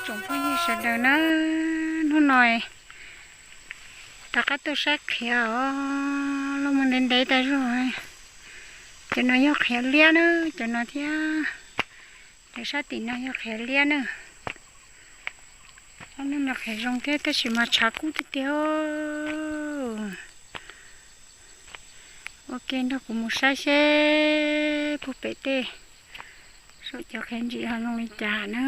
Tsoom phooj ywg sawv daws na, hnub no rov qab tuaj saib qhiav os, los mus ntev ntev tas zog. Cov no yog qhiav liab na, cov no thiab. Cov sab tim no yog qhiav liab na. Ob hnub no qhiav zoo thiab tab sis mas tshav kub tiag tiag. Ua ke nrog kuv mus saib seb puag pem tej saum cov qhiav ntsim ho zoo li cas na.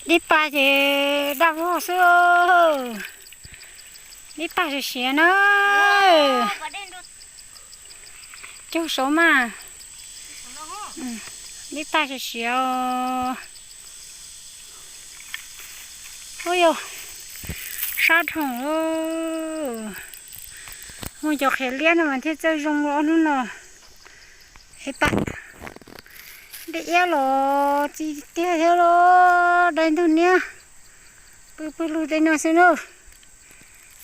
Dib pag ces daj vog xwb. Dib pag siav siav na. Caug saud mas. Dib pag siav siav. Ub yog sab dhau. Muaj cov qhiav liab no mas thiaj txawj zoo ob hnub no. Dej iab los txi tiag thiab los dai ntug niab. Pw pw lug tej no xwb na.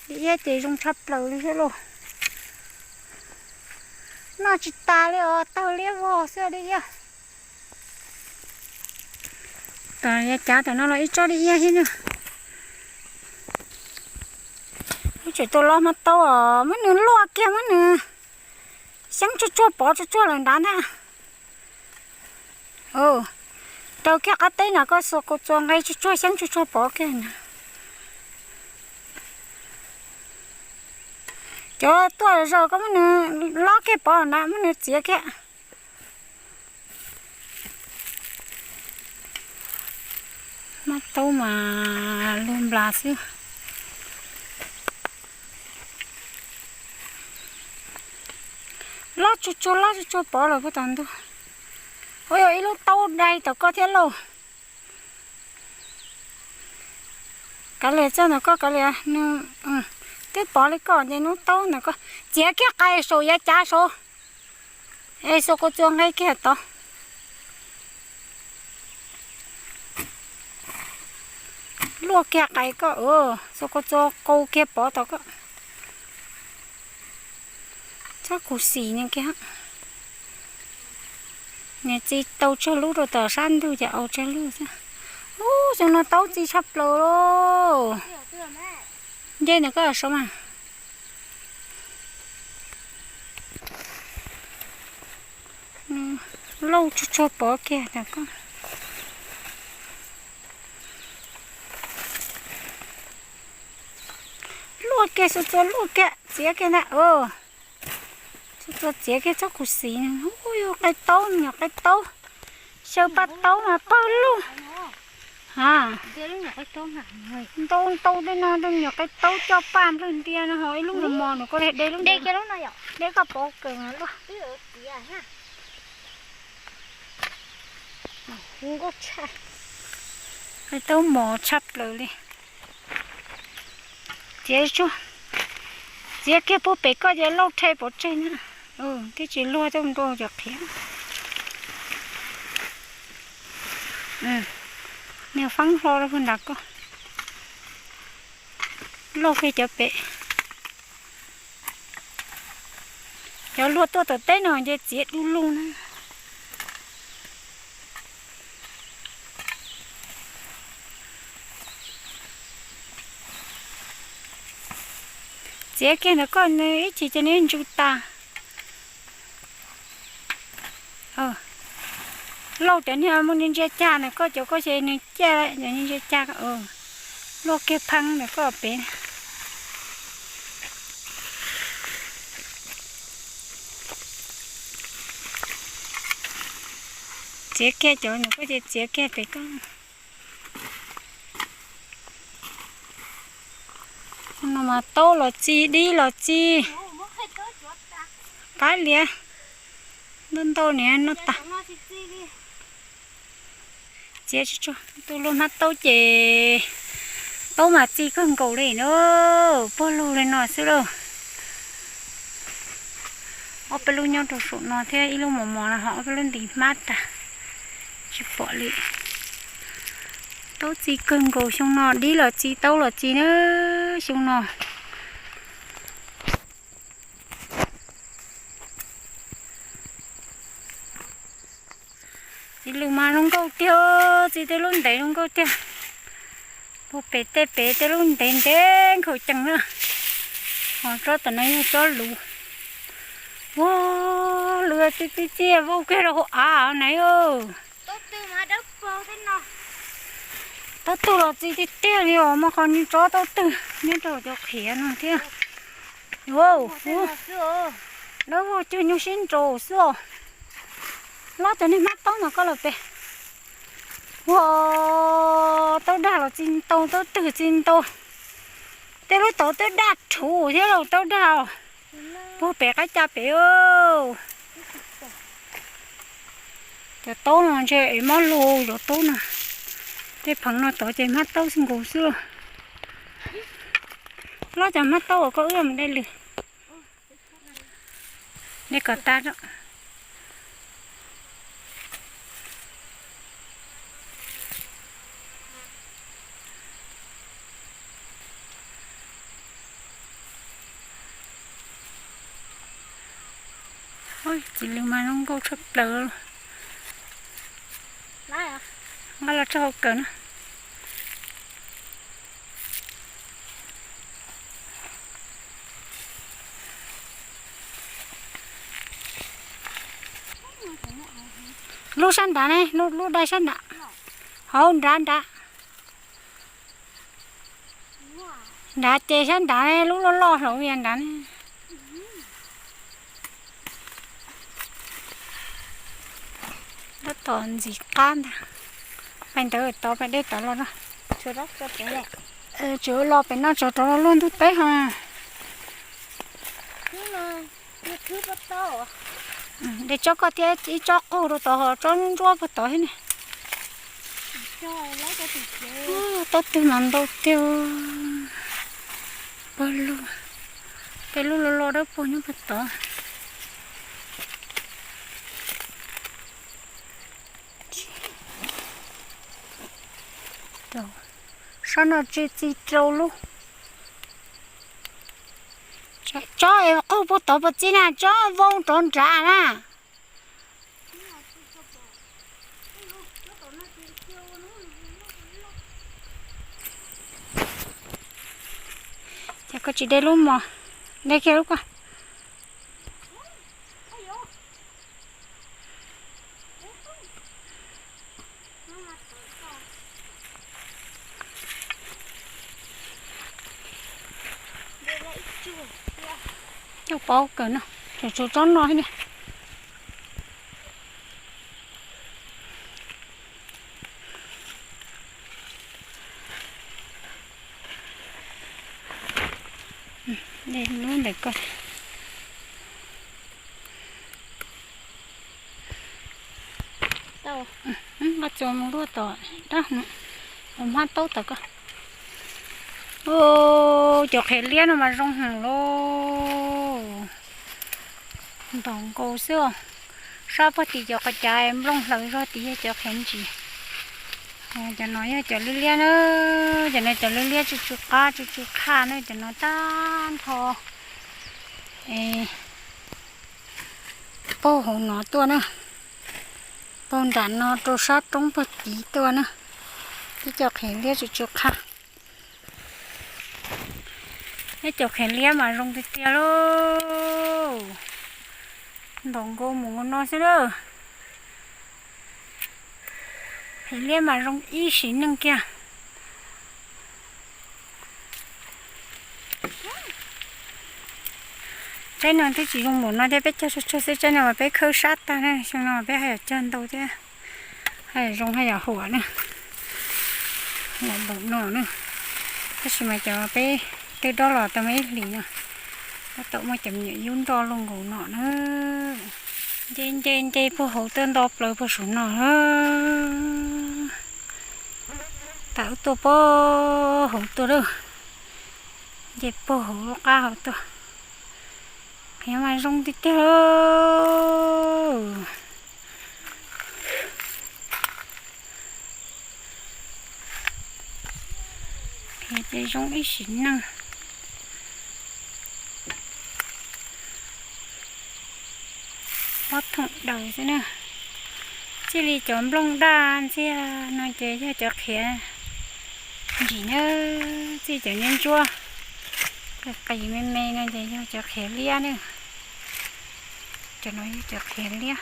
Dej iab ces zoo tshaj plaws li thiab lauj. Noj tsis tas li os, tawg liab vog xwb dej iab. Tom yav cav tom no los ib tsob dej iab thiab na. Wb tseem tuaj lob hmab taub os, muab nws luaj kiag muab nws xyeeb tsuag tsuag pov tsuag tsuag lawm nrad ntag. Raws kiag qab teb no koj xuas kaus txuas nqe tsuag tsuag xyeeb tsuag tsuag pov kiag na. Cov tuaj zaum koj muab nws lob kiag pov nrad muab nws txiav kiag. Hmab taub mas lug nplas xwb. Lob tsuag tsuag lob tsuag tsuag pov lawm puag tom ntug. Ua yog ib lub taub dai tom koj thiab lauj. Kav liam txog ntawm koj kav liam, twb pov li koj ces lub taub ntawm koj txiav kiag qais saum yav cav saud. Es xuas kaus txuas nqe kiag tod. Luaj kiag qais koj, xuas kaus txuas kaus kiag pov tod koj. Txhob khuv xim nws kiag. Nws txi tau tsawg lub rau tom sab ntug ces au tsawg lub xwb. Ub, xyoo no taub txi tshaj plaws lauj. Nce ntawm koj saud mas. Lauj tsuag tsuag pov kiag ntawm koj. Luaj kiag xuas txuas luaj kiag txiav kiag ntag. Xuas txuas txiav kiag txhob khuv xim. Ub, yog qe taub me nyuam qe taub. Xyaw paj taub mas pawg lug. Ha, ntau ntau tej no me nyuam qe taub coj paj nplawg ntia no ho ib lub mos mos no koj de lub de koj pov kawg luaj. Qe taub mos tshaj plaws li. Txiav tsuag, txiav kiag puag pem koj ces lauj rhe pov tseg na. Thiab tsis luag tuaj nrau cov qhiav. Niag feeb hlo rau puag nram koj. Lauj kiag cov pem. Cov luag tuaj tom teb no ces txiav du lug na. Txiav kiag ntawm koj nws ib chim ces nws ntsws tas. Lauj cov niag muaj ntsia cag ntawm koj cov koj ces nws ciaj cov ntsia cag. Luaj kiag pheeb ntawm koj pem. Txiav kiag cov ntawm koj ces txiav kiag pem koj. No mas taub los txi, dib los txi. Qab liam, ntau ntau niam no tas. Txiav tsuag tsuag, tus luag hmab taub ces taub mas txi kawg nkaus li na, puag lug li no xwb lauj. Ob peb lub nyob rau saum no thiab ib lub mos mos no ho ob peb lub ntim hmab tag, tsis pom li. Taub txi kawg nkaus xyoo no, dib los txi taub los txi na xyoo no. Txiv lws mas zoo nkauj tiag, txiv tej lub ntev zoo nkauj tiag. Puag pem tej pem tej lub ntev ntev nkhaus cees na. Ho tsob tom no yog tsob luv. Ua, luv txi txi txi vau kiag rau hauv av na yom. Taub twg los txi tiag tiag li os, muaj qhov niag tsob taub twg nyob rau cov qhiav no thiab. Dawb vog cuag nyuj sib nraus xwb os. Lob cov niag hmab taub ntawm koj lawm pem. Ua, taub dag los txi ntau, taub twg txi ntau. Tej lub tod twb daj rhuv thiab los taub dag os. Puag pem qab ca pem. Cov taub no ntshe es mob lug zov taub no. Tej pheev no tod ces hmab taub xwb nkaus xwb. Lob cov hmab taub uas koj wb mus de lwm. De kom tas. Txiv lws mas zoo nkauj tshaj plaws. Nqa los tso hauv kawm na. Lub sab nrad ne, lub dai sab nrad. Hauv nrad nrad. Nrad ces sab nrad ne, lub loj loj hlob vias nrad ne. Tab tom ntxim qab ntag. Pais ntawd tod, pais deb tod los no. Tsuas los pem no tsuas rov los luaj ntug teb ho. De tsob koj thiab ib tsob qaug rau tod ho tsob ntsuab puag tod thiab ne. Taub twg mas ntau tiag. Pawg lug, tej lub loj loj dawb paug nyob puag tod. Sab no tsis txi rau lub. Tsob es qaug puag tod puas txi na, tsob vau rov nrad na. Ces koj tsis de lub mos, de kiag lub ko. Coj pov kawm no, tseem tshuav tsob no thiab ne. De lub ntawm ko. Nqa txuas mus luaj tom dab no, hauv hmab taub tom ko. Cov qhiav liab no mas zoo heev lauj. Ntaus nkaus xwb os. Sab puag tim cov qhov cav nplooj hlaws zog tim yog cov qhiav ntsis. Cov no yog cov liab liab na, cov no cov liab liab tsw tsw qab tsw tsw qhaj na, cov no tag nrho. Puag hauv no tuaj na, puag nram no rau sab roob puag tid tuaj na, ib co qhiav liab tsw tsw qhaj. Ib co qhiav liab mas zoo tiag tiag lauj. Ntaus nkaus mus no xwb na. Qhiav liab mas zoo ib sim neej kiag. Tsaib no twb tsis zoo npaum no thiab, peb cog tsawg tsawg xwb, tsaib no mas peb khawb sab tag na, xyoo no peb haj yam cog ntau thiab. Haj yam zoo haj yam huam na. Huam npaum no na. Tab sis mas cov peb twb dob los tau muaj ib hlis no, tab tom muaj cov me nyuam yub nroj luaj nkaus no na. Nce nce nce puag hauv tuaj nto plaws puag saum no. Tam wb tuaj puag hauv tuaj lawm. Nce puag hauv lub qab hauv tuaj. Qhiav mas zoo tiag tiag. Qhiav ces zoo ib sim neej. Pob thoom daws xwb na. Txij li cov nplooj daj ntxiag no ces yog cov qhiav ntsim na, txij cov ntsuab ntsuab qis qis me me no ces yog cov qhiav liab na. Cov no yog cov qhiav liab.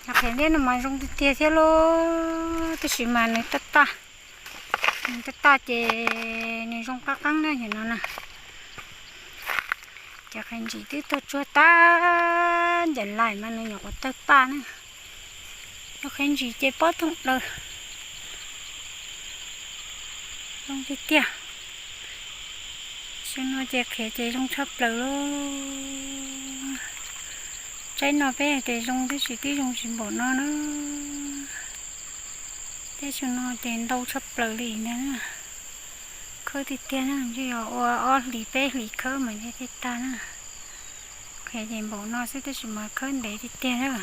Cov qhiav liab no mas zoo tiag tiag thiab lauj, tab sis mas nws taj taj, nws taj taj ces nws zoo qab qeeb na, yog no na. Cov qhiav ntsim twb tuag tsuag tag, ncaim lais mas nws nyuam qhuav tawg paj na. Cov qhiav ntsim ces pob thooj daws, zoo tiag tiag. Xyoo no ces qhiav ces zoo tshaj plaws lauj. Tsaib no peb hais tias zoo tab sis twb zoo tsis npaum no na. Teb xyoo no ces ntau tshaj plaws li ntag na. Khawb tiag tiag na, ntshe yog ua ob hlis peb hlis khawb mas ntshe thiaj tag na. Qhiav ces npaum no xwb tab sis mas khawb ntev tiag tiag na.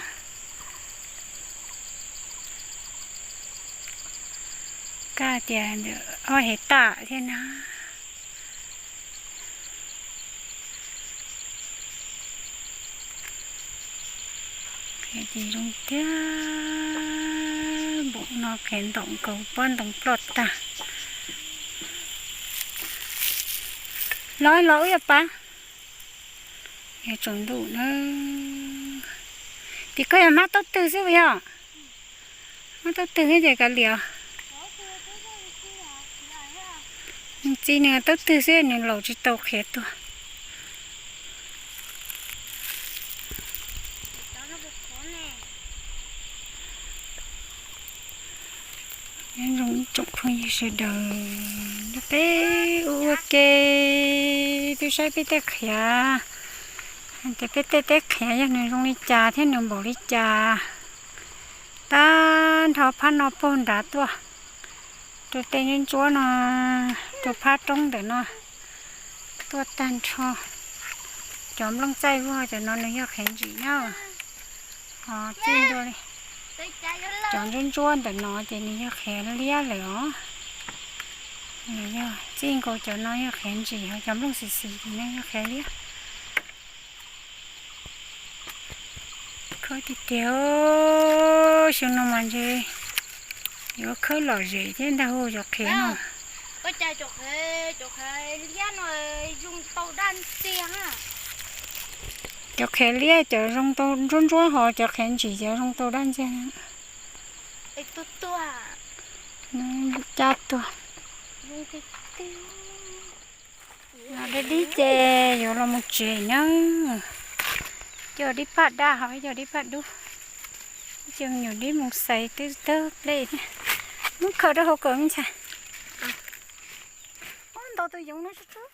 Kaj tias ob hev tam thiab na. Qhiav ces zoo tiag, npaum no qhiav ntaum nkaus pob ntoo ploj tag. Los los wb yuav pab. Yuav tsaus ntuj na. Tim koj yog hmab taub twg xwb puas yog? Hmab taub twg xwb ces kav liam. Nws txiv nws taub twg xwb nws laus tsis tau qhiav tuag. Nyob zoo ib tsoom phooj ywg sawv daws, peb ua ua ke twb saib peb tej qhiav, tias peb tej teb qhiav yog nws zoo li cas thiab nws npaum li cas. Tag nrho phab no puag nrad tuaj, rau tej ntsuab ntsuab no, rau phab roob ntawm no tuaj tag nrho. Cov nplooj txaij vog cov no nws yog qhiav ntsim na. Ho txij ntua li cov ntsuab ntsuab ntawm no ces nws yog qhiav liab lawm os. Nws yog txij nkaus cov no yog qhiav ntsim, ho cov nplooj xis xis no yog qhiav liab. Khawb tiag tiag, xyoo no mas ntshe yuav khawb lom zem thiab ntag hu cov qhiav no. Cov qhiav liab cov zoo tau ntsuab ntsuab, ho cov qhiav ntsim cov zoo tau daj ntxiag. Cab tuag. Dib dib ces yuav los mus tsev na. Cov dib paj daj ho cov dib paj dub, cov nyuam dib mus xaiv twb tawg plej thiab. Muab khaws rau hauv kom me ntxhais. Ub, ntau tus yoov no tsuj tsuj.